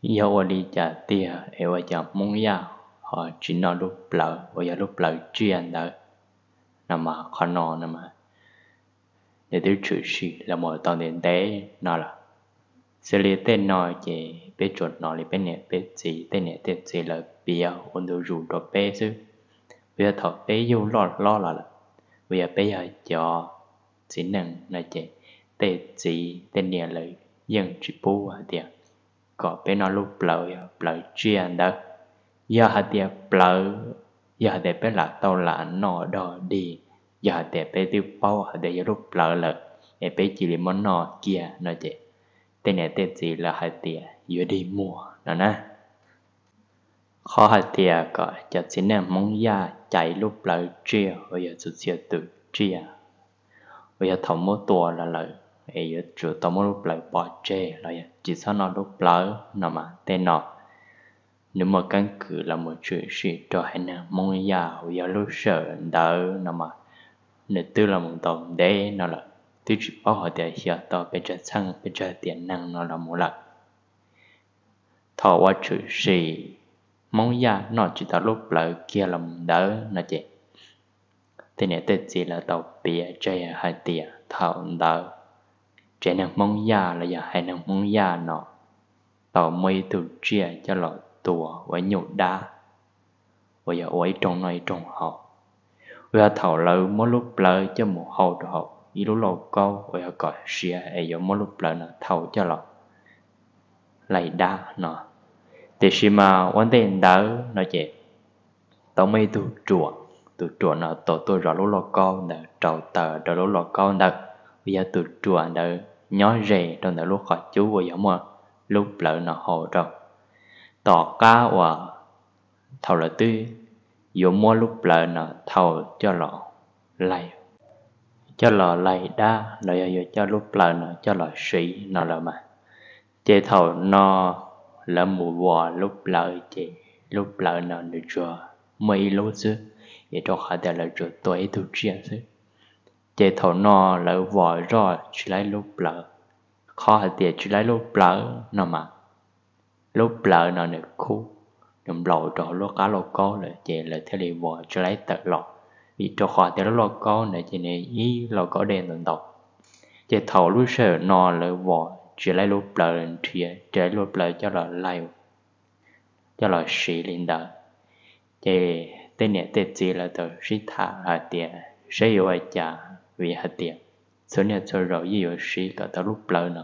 Yog ua li cas tiag es ua cas Hmoob Yaj ho tsis noj lub plawv uas yog lub plawv tsiaj ntawd no mas qhov no no mas nws twb tshwm sim los mus tau ntev ntev no lawm. Xws li tej no ces peb tsuas hnov li peb niam peb txiv, tej niam tej txiv lawv piav ua ntu zus rau peb xwb. Uas yog thaum peb yug loj hlob los lawm, uas yog peb yog cov txiv neej no ces tej txiv tej niam lawv yeej tsis pub hais tias kom peb noj lub plawv, yog plawv tsiaj ntawd. Yog hais tias plawv, yog hais tias peb lam tau lam noj dog dig, yog hais tias peb twb paub hais tias yog lub plawv lawm es peb cia li muab noj kiag no ces tej niam tej txiv lawv hais tias yuav dig muag no na. Qhov hais tias kom cov txiv neej Hmoob Yaj cais lub plawv tsiaj uas yog txhua txhia tus tsiaj uas yog thaum muab tua los lawm es yuav tsum tau muab lub plawv pov tseg los yog tsis txhob noj lub plawv no mas tej no nws muaj keeb kwm los mus tshwm sim rau haiv neeg Hmoob Yaj uas yog lub sij hawm ntawd no mas nws twb los mus tau ntev no lawm, twb tsis paub hais tias xyov tau pes tsawg txheej pes tsawg tiam neeg no los mus lawm. Thaum uas tshwm sim Hmoob Yaj noj tsis tau lub plawv kiag los mus ntawd no ces tej niam tej txiv lawv tau piav tseg hais tias thaum ntawd tsev neeg Hmoob Yaj los yog haiv neeg Hmoob Yaj no tau muab ib tug tsiaj coj los tua ua nyuj dab uas yog ua ib rooj noj ib rooj haus. Uas yog thaum lawv muab lub plawv coj mus hau rau hauv ib lub lauj kaub uas yog kom siav es yuav muab lub plawv no thau coj los laig dab no. Tiam sis mas ua ntej ntawd no ces tau muaj ib tug ruam, tus ruam no tau tuaj zov lub lauj kaub ntawd rau taws rau lub lauj kaub ntawd, uas yog tus ruam ntawd nyob ze rau ntawm lub qhov cub uas yog muaj lub plawv no hau rau. Tom qab uas thaum lawv twb yuav muab lub plawv no thau coj los laig, coj los laig dab los yog yuav coj lub plawv no coj los siv no lawm mas, ces thaum no lawv mus vos lub plawv ces lub plawv no nws tsuas muaj ib lub xwb, vim rau qhov tias lawv tsuas tua ib tug tsiaj xwb. Ces thaum no lawv vos zoj tsis laib lub plawv. Qhov hais tias tsis laib lub plawv no mas lub plawv no nws khub, nws nplaum rau hauv lub qab lauj kaub lawm ces lawv thiaj li vos tsis laib tawm los, vim rau qhov tias lub lauj kaub ntawd ces nws ib lauj kaub dej ntau ntau. Ces thaum lub sij hawm no lawv vos tsis laib lub plawv, nrhiav tsis laib lub plawv coj los laig, coj los siv li ntawd, ces tej niam tej txiv lawv tau sib tham hais tias saib yuav ua cas, vim hais tias txhua niaj txhua zaus yeej yuav siv kom tau lub plawv no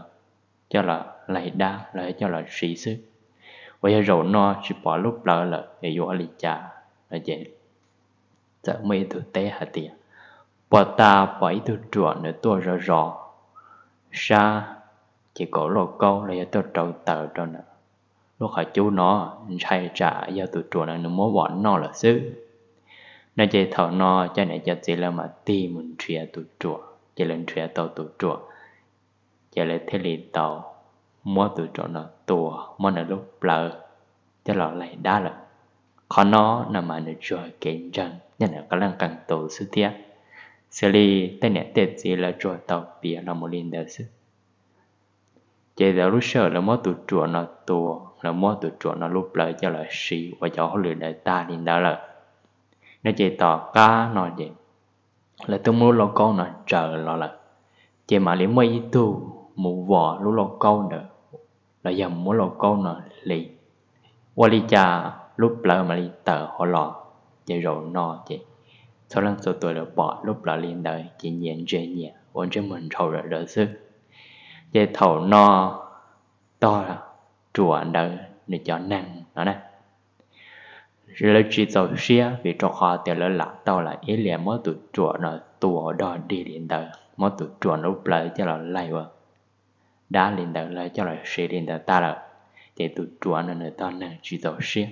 coj los laig dab los coj los siv xwb. Uas yog zaum no tsis pom lub plawv lawm es yuav ua li cas no ces txawm muaj ib tug teb hais tias puag ta pom ib tug ruam nws tuaj zov zov sab ces kaum lauj kaub los yog tuaj rau taws rau ntawm lub qhov cub no, ntshai tsam yog tus ruam no nws muab vos noj lawm xwb. No ces thaum no cov niam cov txiv lawv mam tig mus nrhiav tus ruam, ces lawv nrhiav tau tus ruam, ces lawv thiaj li tau muab tus ruam no tua, muab nws lub plawv coj los laig dab lawm. Qhov no no mas nws tsuas kev ntseeg nyob ntawm qee leej qee tus xwb thiab, xws li tej niam tej txiv lawv tsuas tau piav los mus li ntawd xwb. Ces thaum lub sij hawm lawv muab tus ruam no tua, lawv muab tus ruam no lub plawv coj los siv ua cov hauj lwm ntawd tag li ntawd lawm, no ces tom qab no ces lawv twb muab lub lauj kaub no tsaws los lawm, ces mam li muaj ib tug mus vos lub lauj kaub ntawd los yog mus muab lauj kaub no hliv. Ua li cas lub plawv mam li tawm hauv los, ces zaum no ces txhua leej txhua tus lawv pom lub plawv li ntawd ces nyias ntsia nyias ua ntsej muag ntshaus zom zaws xwb. Ces thaum no tog ruam ntawd nws cov neeg no na, lawv tsis txaus siab vim rau qhov tias lawv lam tau lam ib liam muab tus ruam no tua dog dig li ntawd, muab tus ruam lub plawv coj los laig ua dab li ntawd, lawv coj los siv li ntawd tag lawm, ces tus ruam no nws tog neeg tsis txaus siab.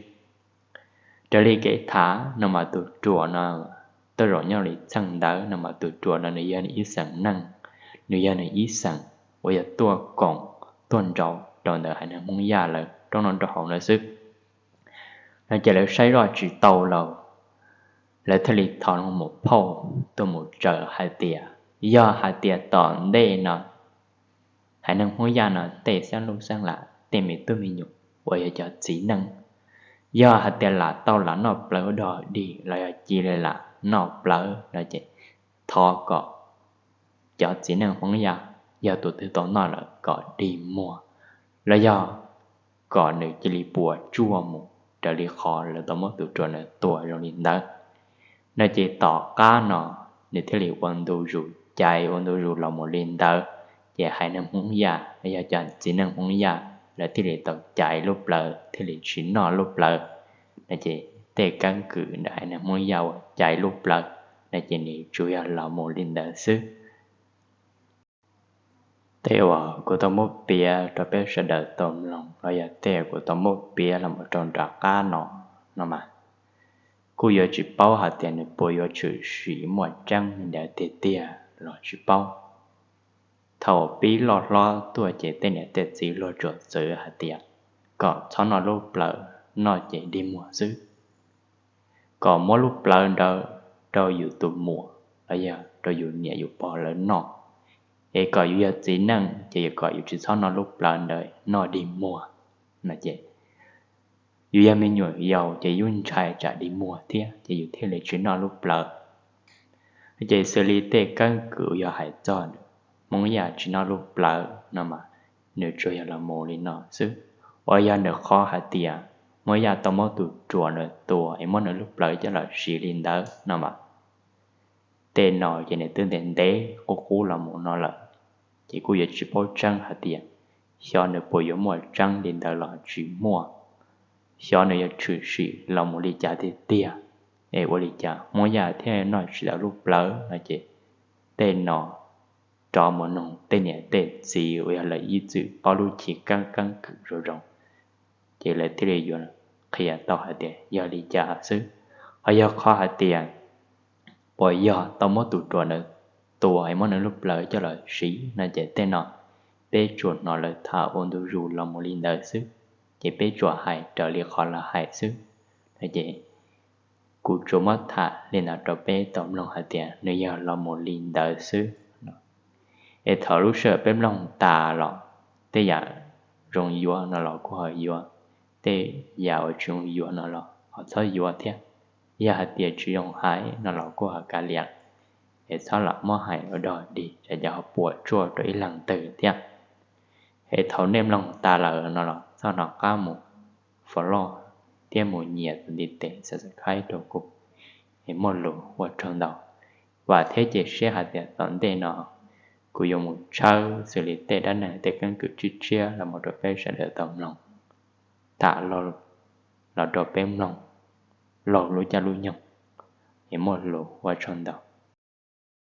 Raws li kev tham no mas tus ruam no tej zaum nyob li txheej ntawd no mas tus ruam no nws yog nws ib xeem neeg, nws yog nws ib xeem uas yog tuaj koom tuaj nraus rau ntawm haiv neeg Hmoob Yaj lawv roob no rau hauv no xwb. No ces lawv saib zoj tsis tau los lawv thiaj li thov loo mus phauj tuaj mus tsaws hais tias yog hais tias tom ntej no haiv neeg Hmoob Yaj no tej xeeb lub xeeb lam, tej me tub me nyuam uas yog cov txiv neej. Yog hais tias lam tau lam noj plawv ua dog dig los yog cia li lam noj plawv no ces thov kom cov txiv neej Hmoob Yaj yog tus twg tau noj lawm kom dig muag, los yog kom nws cia li puas tsuaj mus raws li qhov lawv tau muab tus ruam ntawd tua zoo li ntawd. No ces tom qab no nws thiaj li ua ntu zus caiv ua ntu zus los mus li ntawd, ces haiv neeg Hmoob Yaj los yog cov txiv neej Hmoob Yaj lawv thiaj li tau caiv lub plawv thiaj li tsis noj lub plawv. No ces tej keeb kwm ntawm haiv neeg Hmoob Yaj uas caiv lub plawv no ces nws tsuas yog los mus li ntawd xwb. Tej uas kuv tau muab piav rau peb sawv daws tau mloog los yog tej uas kuv tau muab piav los mus rau nram qab no, no mas kuj yuav tsis paub hais tias nws puas yuav tshwm sim muaj tseeb li ntawd tiag tiag los tsis paub. Thaum pib loj hlob tuaj ces tej niam tej txiv luag tsuas txwv hais tias kom txhob noj lub plawv, noj ces dig muag xwb. Kom muab lub plawv ntawd rau yus tus muam los yog rau yus niam yus pog lawv noj, es kom yus yog txiv neej ces yus kom yus tsis txhob noj lub plawv ntawd, noj dig muag no ces yus yog me nyuam yaus ces yus ntshai tsam dig muag thiab ces yus thiaj li tsis noj lub plawv. Ces xws li tej keeb kwm yog hais txog Hmoob Yaj tsis noj lub plawv no mas nws tsuas yog los mus li no xwb. Uas yog nws qhov hais tias Hmoob Yaj tau muab tus ruam ntawd tua es muab nws lub plawv coj los siv li ntawd no mas tej no ces nws twb ntev ntev qub qub los mus no lawm, ces kuj yuav tsis paub tseeb hais tias xyov nws puas yuav muaj tseeb li ntawd los tsis muaj, xyov nws yuav tshwm sim los mus li cas tiag tiag, es ua li cas Hmoob Yaj thiaj noj tsis tau lub plawv no ces tej no rov mus noog tej niam tej txiv uas yog lawv ib txwm paub lub chiv keeb keeb kwm zoo zoo, ces lawv thiaj li yuav qhia tau hais tias yog li cas xwb. Ho yog qhov hais tias puas yog tau muab tus ruam ntawd tua es muab nws lub plawv coj los siv no ces tej no peb tsuas hnov lawv tham ua ntu zus los mus li ntawd xwb, ces peb tsuas hais raws li qhov lawv hais xwb. No ces kuv tsuas muab tham li ntawd rau peb tau mloog hais tias nws yog los mus li ntawd xwb. Es thaum lub sij hawm peb mloog tas los tej yam zoo yuav no los kuj ho yuav, tej yam uas tsis zoo yuav no los ho txhob yuav thiab. Yog hais tias tsis zoo hais no los kuj ho kav liam, es txhob lam muab hais ua dog dig tsam ces ho puas tsuaj rau ib leeg twg thiab. Es thaum nej mloog tas lawm no los txhob hnov qab mus follow thiab mus nias tus ntiv tes subscribe rau kuv, es muaj lus ua tsaug ntau. Vam thiab cia siab hais tias tom ntej no kuv yuav mus tshawb xws li tej dab neeg tej keeb kwm tshiab tshiab los mus rau peb sawv daws tau mloog, tham los rau peb mloog laug lub caij lub nyoog, es muaj lus ua tsaug ntau.